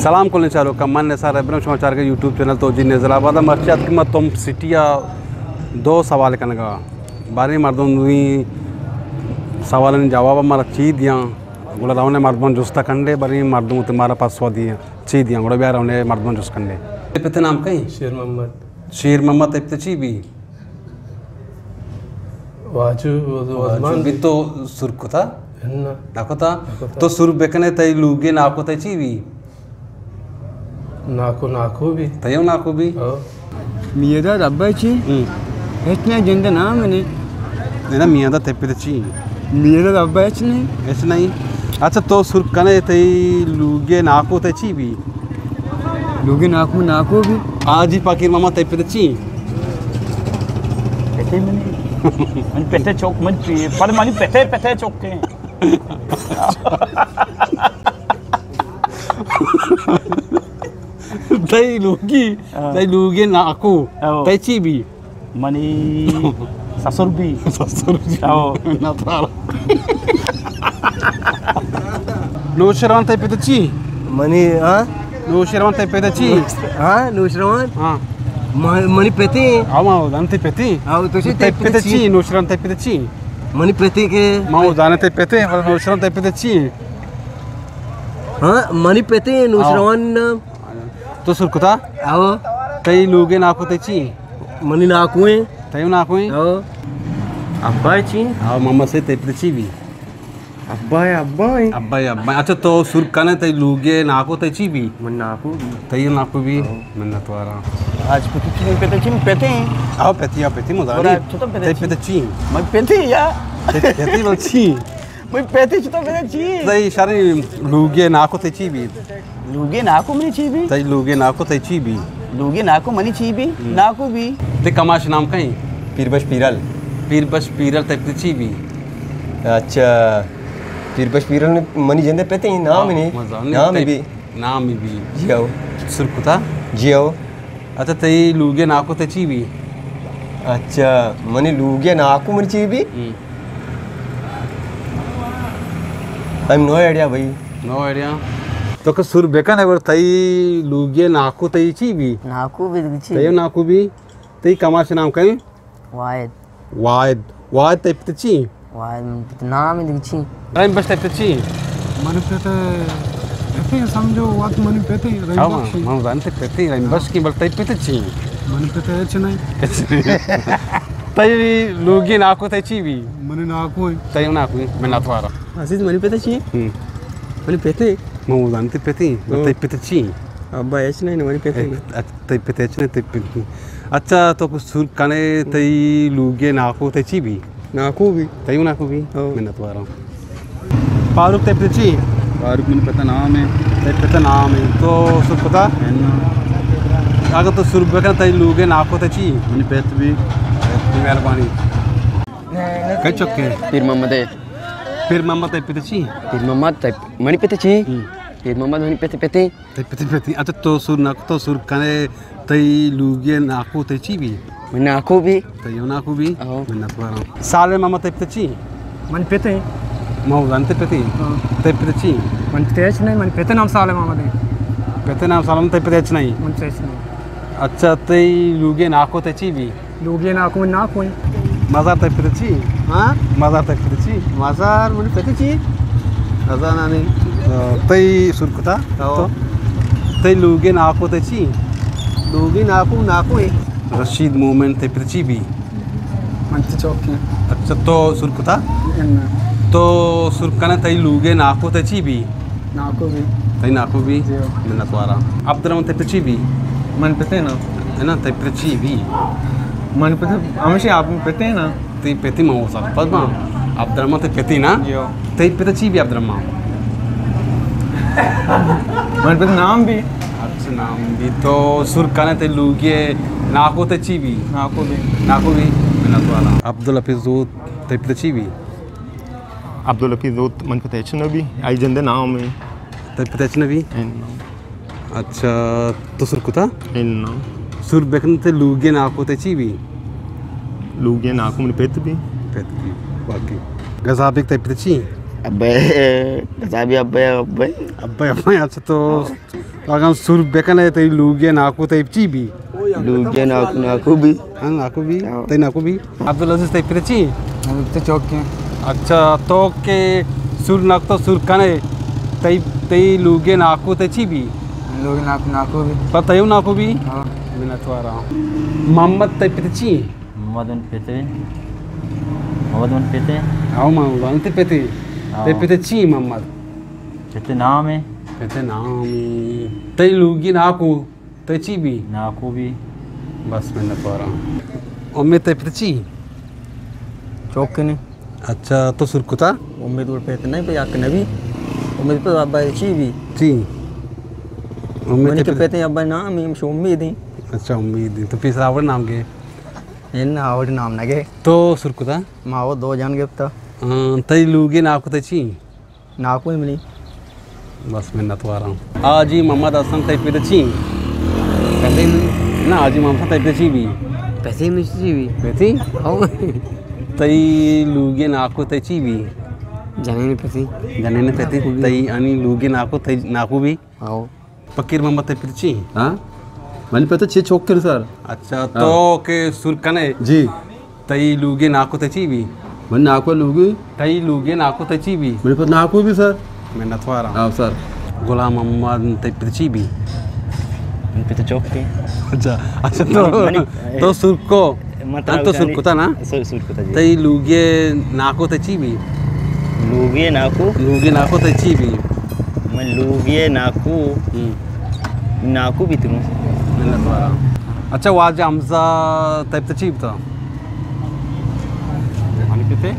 سلام کلیں چاروکاں، من نثار ابراہیم، شما چارگ ئے یوٹیوب چینل توجیل نزل آباد ءَ۔ مرچی اتک ما تمپ سٹی ءَ دو سوال کنگ ءَ۔ باریں مردم دوئیں سوالانی جواب ءَ مارا چی دیاں، گڑا رونے مردمان جست ءَ کنڈے، باریں مردم وتی مارا پسو دیاں، چی دیاں، گڑا بیا رونے مردمان جست کنڈے۔ تئی پت ءِ نام کئے؟ شیر محمد۔ شیر محمد، تئی پت ءِ چی بی؟ واجو، واجو واجمان بی۔ تو سر کتا؟ نہ۔ نہ کتا؟ نہ کتا۔ تو سر بکنے، تئی لوگے ناکو تئی چی بی؟ ناکو، ناکو بی۔ تئی ہم ناکو بی؟ ہو۔ میاں داد ابا چی؟ ہم۔ ہچ نہ، جند نام نے۔ نہ، میاں داد تئی پت چی؟ میاں داد ابا ہچ نہیں۔ ہچ نہیں۔ اچھا، تو سر کنے، تئی لوگے ناکو تئی چی بی؟ لوگے ناکو، ناکو بی۔ حاجی فقیر محمد، تئی پت چی؟ پتے منی۔ من پتے چوک، من پی-، پر منی پتے، پتے چوک کے۔ تئی لوگی، ہاں۔ تئی لوگے ناکو، ہاں۔ تئی چی بی؟ منی سسر بی۔ سسر بی۔ او۔ نہ ترا۔ نوشیروان تئی پت چی؟ منی، ہاں؟ نوشیروان تئی پت چی؟ ہاں، نوشیروان۔ ہاں۔ م-، منی پتے۔ ہاں، ما زاناں تئی پتے۔ ہاں، تو چی تئی تئی پت پت چی؟ چی؟ نوشیروان تئی پت چی؟ منی پتے کے۔ ما زاناں تئی پتے، بلے نوشیروان تئی پت چی؟ ہاں، منی پتے نوشیروان نام۔ تو سر کتا؟ آو۔ تئی لوگے ناکو تئی چی؟ منی ناکو ایں۔ تئی ناکو ایں؟ آو۔ ابا چی؟ آو، محمد سید، تئی پت چی بی؟ ابا ایں، ابا ایں۔ ابا ایں، ابا ایں۔ اچھا، تو سر کنے، تئی لوگے ناکو تئی چی بی؟ من ناکو بی۔ تئی ناکو بی؟ آو۔ منت واراں۔ آج پت چی، پت چی، پتے ایں۔ آو، پتی، آو، پتی، مزاری۔ برا، تو تو پتے تئی چی؟ پت چی؟ من پتے یا۔ تئی پتے بل چی؟ مئی پتے چتو پتے چی؟ تئی شریں لوگے ناکو تئی چی بی؟ لوگے ناکو منی چی بی؟ تئی لوگے ناکو تئی چی بی؟ لوگے ناکو منی چی بی؟ ہم۔ ناکو بی۔ تئی کماش نام کئے؟ پیربش پیرل۔ پیربش پیرل تئی پتے چی بی؟ اچھا، پیربش پیرل منی جندے پتے نام ہاں، نے۔ مزہ نہیں۔ نام تئی بی۔ نام بی۔ جی آو۔ سر کتا؟ جی آو۔ اچھا، تئی لوگے ناکو تئی چی بی؟ اچھا، منی لوگے ناکو منی چی بی؟ ہم۔ I have no idea بھائی۔ No idea۔ تو کہ سر بکن اگر تئی لوگے ناکو تئی چی بی؟ ناکو بی دگہ چی؟ تئی ناکو بی؟ تئی کماش نام کئے؟ واحد۔ واحد۔ واحد تئی پت چی؟ واحد من پت نام دگہ چی؟ رحیم بخش تئی پت چی؟ من پت، پت سمجھو وقت من پت رحیم ہاں، بخش۔ من زانتے پت رحیم بخش کی، بل تئی پت چی؟ من پت ہچ نہیں۔ تئی لوگی ناکو تئی چی بی؟ من ناکو ہے۔ تئی ناکو ہے، من ناتوارا۔ عزیز من پت چی؟ ہم۔ من پت۔ من زانتے پت، بل ہاں۔ تئی پت چی؟ ابا ہچ نہیں، من پت۔ تئی پت ہچ نہ، تئی پت۔ اچھا، تو کہ سر کنے تئی لوگے ناکو تئی چی بی؟ ناکو بی۔ تئی ناکو بی؟ ہو۔ منت واراں۔ فاروق تئی پت چی؟ فاروق منی پت نام ہے۔ تئی پت نام ہے۔ تو سر کتا؟ ہن۔ اگر تو سر بکن تئی لوگے ناکو تئی چی؟ منی پت بی۔ مہربانی۔ کئی چکے؟ پیر محمد ہے۔ پیر محمد تئی پت چی؟ پیر محمد تئی، منی پت چی؟ ہم۔ پیر محمد منی پت، پتے۔ تئی پتی پتی۔ اچھا، تو سر ناکو، تو سر کنے، تئی لوگی ناکو تئی چی بی؟ من ناکو بی۔ تئی ناکو بی؟ ہو۔ منت واراں۔ سالم محمد تئی پت چی؟ من پتے۔ من زانتے پتی۔ ہاں۔ تئی پت چی؟ من پت ہچ نہیں، من پت نام سالم محمد ہے۔ پت نام سالم، تئی پت ہچ نہیں؟ من پت ہچ نہیں۔ اچھا، تئی لوگی ناکو تئی چی بی؟ لوگی ناکو من ناکو ہیں۔ مزار تئی پت چی؟ ہاں؟ مزار تئی پت چی؟ مزار من پت چی؟ مزار نانی۔ آ، تئی سر کتا؟ ہو۔ تو؟ تئی لوگی ناکو تئی چی؟ لوگی ناکو ناکو ہیں۔ رشید مومن تئی پت چی بی؟ من تو چوکی۔ اچھا، تو سر کتا؟ اناں۔ تو سر کنے تئی لوگی ناکو تئی چی بی؟ ناکو بی۔ تئی ناکو بی؟ جی ہو۔ منت واراں۔ عبدالرحمن تئی پت چی بی؟ من پتے نا۔ ہے نا، تئی پت چی بی؟ من پتے، ہمیشہ آپ پتے نا۔ تئی پتی من وسا پس ما۔ عبدالرحمن تئی پتی نا؟ جی ہو۔ تئی پت چی بی عبدالرحمن؟ من پت نام بی۔ اچھا، نام بی۔ تو سر کنے تئی لوگی ناکو تئی چی بی؟ ناکو بی۔ ناکو بی؟ منت واراں۔ عبدالحفیظ زوت تئی پت چی بی؟ عبدالحفیظ زوت من پت ہچ نہ بی، آئی جندے نام ہے۔ تئی پت ہچ نہ بی؟ اناں۔ اچھا، تو سر کتا؟ اناں۔ سر بکن تئی لوگی ناکو تئی چی بی؟ لوگی ناکو من پت بی۔ پت بی، واقعی۔ گزابیگ تئی پت چی؟ ابے، گزابی ابے، ابے۔ ابے، ابے، اچھا تو اگاں سور بکنے تئی لوگی ناکو تئی چی بی؟ لوگی ناکو، ناکو بی۔ ہاں، ناکو بی۔ ہاں۔ تئی ناکو بی؟ عبدالعزیز، تئی پت چی؟ ہم تو چوک کے۔ اچھا، تو کہ سور ناکو تو سور کنے، تئی، تئی لوگی ناکو تئی چی بی؟ لوگی ناکو، ناکو بی۔ پر تئی ناکو بی؟ ہاں۔ منتوارا۔ محمد، تئی پت چی؟ محمد من پتے۔ محمد من پتے۔ ہاں، من زانتے پتے۔ ہاں۔ تئی پتے چی محمد؟ پتے نام ہے۔ پتے نام ہے۔ تئی لوگی ناکو، تئی چی بی؟ ناکو بی۔ بس منتوارا۔ امید، تئی پتے چی؟ چوک کنے۔ اچھا، تو سور کتا؟ امید اور پتے نہیں، پہ یک نبی۔ امید پہ ابا چی بی؟ چی؟ امید منی پہ تو پتے ابا نام ہے، ہم شو امید ہیں۔ اچھا، امید ہیں۔ تو پیسر آور نام گے؟ انا آوڑ نام نہ گئے۔ تو سور کتا؟ ما وہ دو جان گپتا۔ ہاں، تئی لوگی ناکو تئی چی؟ ناکو ہی منی۔ بس منتوارا۔ حاجی محمد حسن، تئی پت چی؟ پتے ہی منی۔ نہ، حاجی محمد حسن، تئی پت چی بی؟ پتے ہی منی چی بی؟ پتے؟ ہاں۔ تئی لوگی ناکو تئی چی بی؟ جنین پتے۔ جنین پتے۔ تئی انی لوگی ناکو، تئی ناکو بی؟ ہاں۔ فقیر محمد، تئی پت چی؟ ہاں؟ منی پت چی چوک کن سر۔ اچھا، ہاں۔ تو کہ سور کنے؟ جی۔ تئی لوگی ناکو تئی چی بی؟ منی ناکو لوگی۔ تئی لوگی ناکو تئی چی بی؟ منی پت ناکو بی سر۔ منتوارا۔ ہاں سر۔ غلام محمد، تئی پت چی بی؟ منی پت چوک کے۔ اچھا، اچھا، تو، منی، منی، تو سور کو؟ من ترا تو سور کتا نا؟ سور، سور کتا، جی۔ تئی لوگی ناکو تئی چی بی؟ لوگی ناکو؟ لوگی ناکو تئی چی بی؟ من لوگی ناکو۔ ہم۔ ناکو بی تو۔ منتوارا۔ اچھا، واجہ حمزہ تئی پت چی بوتا؟ منی پتے؟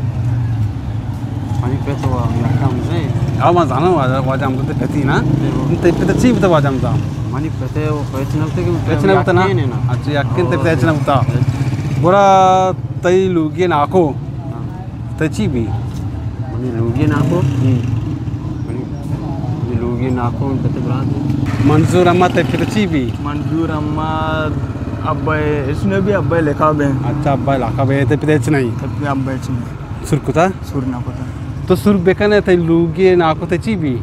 منی پت وا، واجہ حمزہ۔ ہاں، من زاناں واجہ، واجہ حمزہ تئی پتی نا؟ جی، وہ۔ تئی پت چی بوتا واجہ حمزہ؟ منی پتے وہ ہچ نہ بوتا کہ ہچ نہ بوتا نا؟ یقین ہے نا۔ اچھا، یقین تئی پت ہچ نہ بوتا۔ ہچ۔ گڑا تئی لوگی ناکو؟ ہاں۔ تئی چی بی؟ منی لوگی ناکو؟ ہم۔ منی، منی لوگی ناکو، من پتے برات۔ منظور احمد، تئی پت چی بی؟ منظور احمد ابا اچ نہ بی، ابا لقب ہے۔ اچھا، ابا لقب ہے، تئی پت اچ نہیں؟ تئی پت ابا اچ نہیں۔ سور کتا؟ سور نہ کتا۔ تو سور بکنے، تئی لوگی ناکو تئی چی بی؟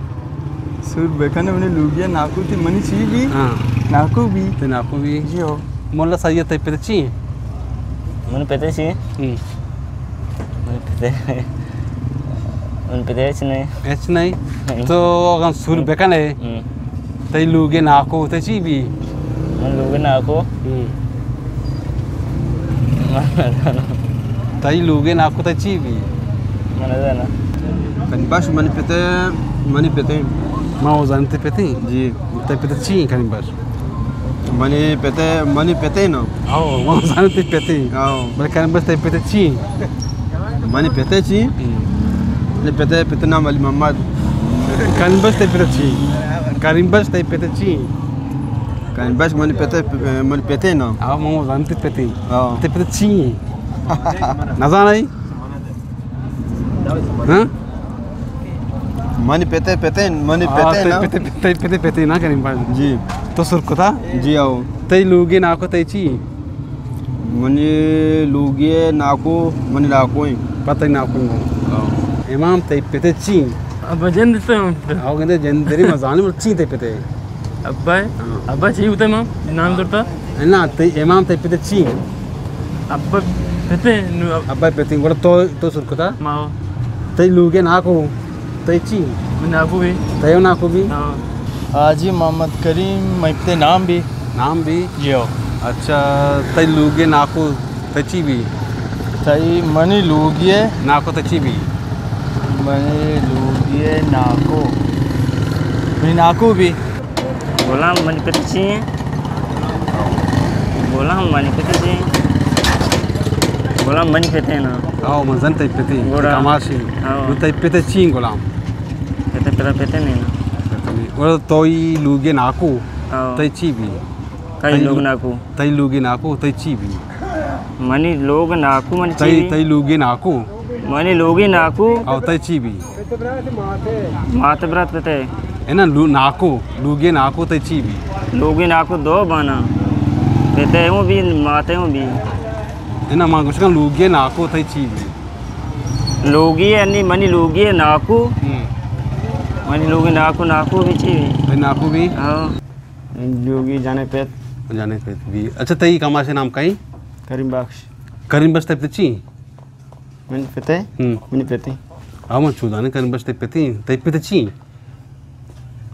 سور بکنے، منی لوگی ناکو تئی منی چی بی؟ ہاں۔ ناکو بی۔ تئی ناکو بی؟ جی ہو۔ مولا سید، تئی پت چی؟ منی پت چی؟ ہم۔ منی پت، منی پت ہچ نہیں۔ ہچ نہیں؟ ہم۔ تو اگاں سور بکنے، ہم۔ تئی لوگی ناکو تئی چی بی؟ منی لوگی ناکو؟ ہم۔ من نہ زاناں۔ تئی لوگی ناکو تئی چی بی؟ من نہ زاناں۔ کنی بخش، منی پتے، منی پتے۔ ما وہ زانتے پتے؟ جی۔ تئی پتے چی کنی بخش؟ منی پتے، منی پتے نا۔ او، ما وہ زانتے پتے۔ او۔ بلے کنی بخش، تئی پتے چی؟ منی پتے چی؟ ہم۔ منی پتے، پتے نام علی محمد۔ کنی بخش، تئی پتے چی؟ کنی بخش، تئی پتے چی؟ کنی بخش، منی پتے، منی پتے نا۔ او، ما وہ زانتے پتے۔ او۔ تئی پتے چی؟ نہ زاناں؟ ہاں؟ منی پتے، پتے، منی ہاں، پتے نا۔ پتے، پتے، پتے، پتے نا کنی بخش۔ جی۔ تو سور کتا؟ جی، آؤ۔ تئی لوگی ناکو تئی چی؟ منی لوگی ناکو، منی ناکو ہیں۔ پتہ ناکو۔ ہاں۔ امام، تئی پتے چی؟ ابا جند تو۔ آؤ، گندے جند تری مزانی مر چی تئی پتے؟ ابا؟ ہاں۔ ابا چی ہوتا امام؟ نام کرتا؟ نہ، تئی امام، تئی پتے چی؟ ابا پتے، نو اب- ابا پتے، گڑا تو، تو سور کتا؟ ماو۔ تئی لوگی ناکو، تئی چی؟ من ناکو بی۔ تئی ناکو بی؟ ہاں۔ حاجی محمد کریم، مئی پتے نام بی۔ نام بی؟ جی ہو۔ اچھا، تئی لوگی ناکو، تئی چی بی؟ تئی منی لوگی ناکو، تئی چی بی؟ منی لوگی ناکو۔ منی ناکو بی۔ غلام، منی پتے چی ہیں؟ غلام، منی پتے چی ہیں؟ غلام، منی پتے نا۔ آؤ، من زن تئی پتے۔ گڑا۔ کماشی۔ آؤ۔ من تئی پتے چی ہیں غلام؟ پتے، پتے، پتے نہیں نا۔ پتے نہیں۔ گڑا توئی لوگی ناکو۔ آؤ۔ تئی چی بی؟ کئی تئی لوگ لو-، ناکو؟ تئی لوگی ناکو، تئی چی بی؟ منی لوگ ناکو، منی چی تئی، بی؟ تئی لوگی ناکو۔ منی لوگی ناکو۔ او، تئی چی بی؟ مات برات پتے۔ اے نا، لو-، ناکو، لوگی ناکو تئی چی بی؟ لوگی ناکو دو بانا۔ پتے ہوں بی، ماتے ہوں بی۔ اے نا، ما گوشگاں لوگی ناکو تئی چی بی؟ لوگی انی، منی لوگی ناکو۔ ہم۔ منی لوگی ناکو، ناکو بی چی بی؟ تئی ناکو بی؟ ہاں۔ لوگی جانے پت۔ جانے پت بی۔ اچھا، تئی کماش نام کئی؟ کریم بخش۔ کریم بخش تئی پت چی؟ منی پتے؟ ہم۔ منی پتے۔ ہاں، من چودانے کریم بخش تئی پتے۔ تئی پت چی؟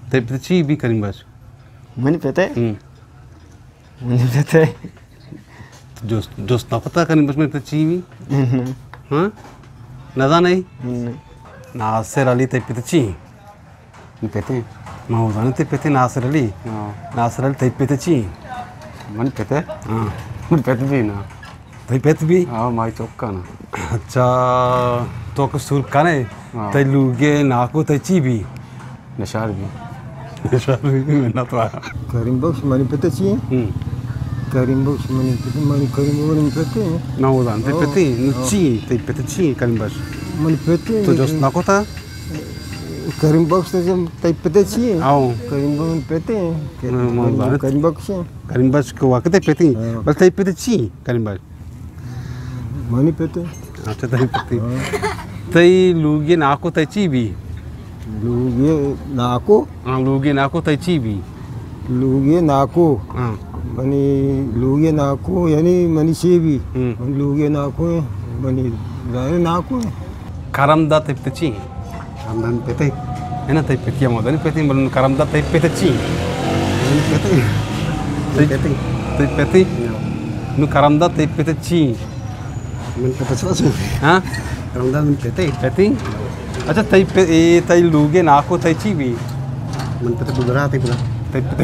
تئی پت چی بی کریم بخش؟ منی پتے؟ ہم۔ منی پتے۔ جست، جست نہ کتا کریم بخش منی پت چی بی؟ نہ۔ ہاں؟ نہ زانے؟ نہ۔ ناصر علی تئی پت چی؟ منی پتے۔ ما وزانے تئی پتے ناصر علی۔ ہاں۔ ناصر علی تئی پتے چی؟ منی پتے؟ ہاں۔ منی پت بی نا۔ تئی پت بی؟ ہاں، مائی چکا نا۔ اچھا، تو کہ سور کنے، ہاں۔ تئی لوگے ناکو تئی چی بی؟ نشار بی۔ نشار بی، منت وارا۔ کریم بخش منی پتے چی؟ ہم۔ کریم بخش منی پتے، منی کریم بخش منی پتے۔ نا وزان، تئی ہاں۔ پتے، نو ہاں۔ چی، تئی پتے چی، کریم بخش؟ منی پتے۔ تو جست نہ کتا؟ کریم بخش تئی، تئی پتے چی؟ آؤ۔ کریم بخش منی پتے۔ ہاں، ما وزان۔ کریم بخش۔ کریم بخش کو وقت پتے۔ ہاں۔ بس تئی پتے چی، کریم بخش؟ منی پتے۔ اچھا، تئی پتے۔ ہاں۔ تئی لوگی ناکو تئی چی بی؟ لوگی ناکو؟ ہاں، لوگی ناکو تئی چی بی؟ لوگی ناکو؟ ہاں۔ منی لوگی ناکو یعنی منی چی بی؟ ہم۔ منی لوگی ناکو ہے، منی ظاہر ناکو ہے۔ کرم دا تئی پتے چی؟ کرم دا منی پتے۔ ہے نا، تئی پتے ہم ہوتا نہیں پتے، بلن کرم دا تئی پتے چی؟ منی پتے۔ تئی پتے۔ تئی پتے؟ ہاں۔ نو کرم دا تئی پتے چی؟ من پتے چی؟ ہاں؟ کرم دا من پتے۔ پتے؟ اچھا، تئی پ-، اے تئی لوگے ناکو تئی چی بی؟ من پتے بدرا تئی پدا۔ تئی پتے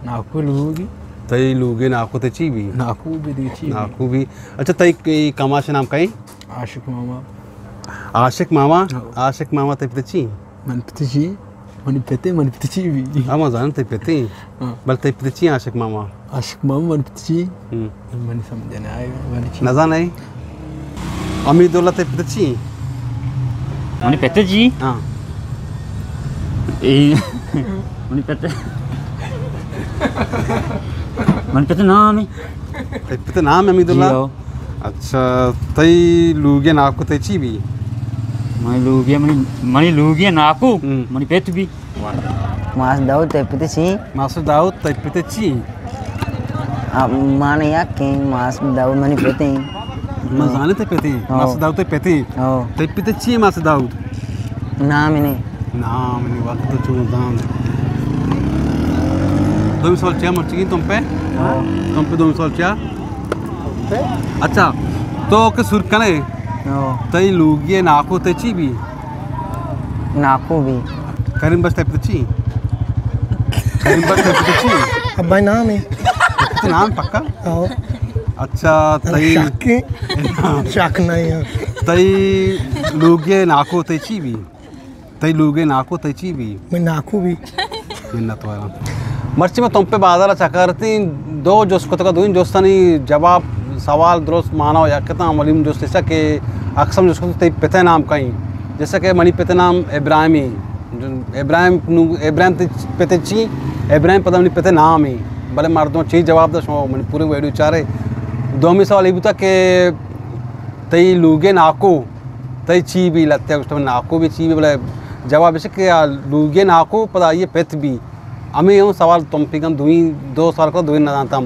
ناکو لوگی؟ تئی لوگے ناکو تئی چی بی؟ ناکو بی دی چی بی؟ ناکو بی۔ اچھا، تئی ک-، کماش نام کئی؟ عاشق ماما۔ عاشق ماما؟ ہاں۔ عاشق ماما تئی پتے چی؟ من پتے چی؟ منی پتے، من پتے چی بی؟ ہاں، ما زانن تئی پتے۔ ہاں۔ بل تئی پتے چی عاشق ماما؟ عاشق ماما من پتے چی؟ ہم۔ من سمجھ نہ آئے، من چی؟ نہ زانے؟ حمید اللہ تئی پتے چی؟ منی پتے چی؟ ہاں۔ اے، منی پتے۔ منی پتے نام ہے۔ تئی پتے نام ہے حمید اللہ؟ جی ہو۔ اچھا، تئی لوگے ناکو تئی چی بی؟ منی لوگے، منی، منی لوگے ناکو، ہم۔ منی پت بی۔ ماس داؤد تئی پتے چی؟ ماس داؤد تئی پتے چی؟ آ، من یکیں ماس داؤد منی پتے۔ من زانے تئی پتے۔ ہاں۔ ماس داؤد تئی پتے۔ ہاں۔ تئی پتے چی ماس داؤد؟ نام نہیں۔ نام نہیں، وقت تو چون دان۔ دومی سوال چیا مرچگی تم پہ؟ ہاں۔ تم پہ دومی سوال چیا؟ اچھا، تو کہ سور کنے، ہاں۔ تئی لوگی ناکو تئی چی بی؟ ناکو بی۔ کریم بخش تئی پتے چی؟ کریم بخش تئی پتے چی؟ ابا نام ہے۔ تو نام پکا؟ ہاں۔ اچھا، تئی شک ہے؟ شک نہیں ہے۔ تئی لوگی ناکو تئی چی بی؟ تئی لوگے ناکو تئی چی بی؟ من ناکو بی۔ منت وارم۔ مرچی ما تم پہ بازار چکرتیں، دو جست کتگا، دوئیں جستانی جواب، سوال درست مانا و یک کتاں، ولی من جست ایسا کہ اکثر جست کتگ تئی پتے نام کئیں؟ جیسا کہ منی پتے نام ابراہیمی۔ ابراہیم نو، ابراہیم تئی پتے چی؟ ابراہیم پدا منی پتے نام ہے۔ بلے مردم چی جواب دا، شما منی پوری ویڈیو چارے۔ دومی سوال یہ بوتا کہ تئی لوگے ناکو تئی چی بی؟ لتے گوشت من ناکو بی چی بی، بلے جواب اش کہ آ لوگی ناکو پدا آئی پت بی۔ ہمیں ہم سوال تم پیگن دوئیں، دو سوال کو دوئیں نہ جانتا ہم۔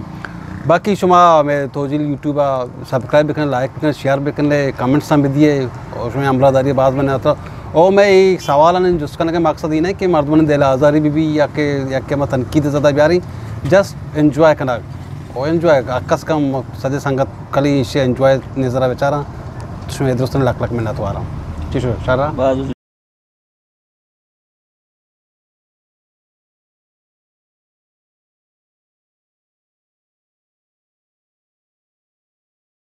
باقی شما ہمیں توجیل یوٹیوب سبسکرائب بکن، لائک بکن، شیئر بکن لے، کمنٹس ہم بدیے اور شما ہمراہ داری باز بنے آتا۔ اور میں ایک سوال نے جست کرنے کا مقصد یہ نہیں کہ مردم دل آزاری بھی، بھی یا کہ، یا کہ میں تنقید زیادہ بیاری، جسٹ انجوائے کرنا۔ او انجوائے، کس کم سجے سنگت کلی ایشی انجوائے نظر بچاراں۔ شمے درستاں لک لک منت واراں۔ چی شو، شرا؟ باز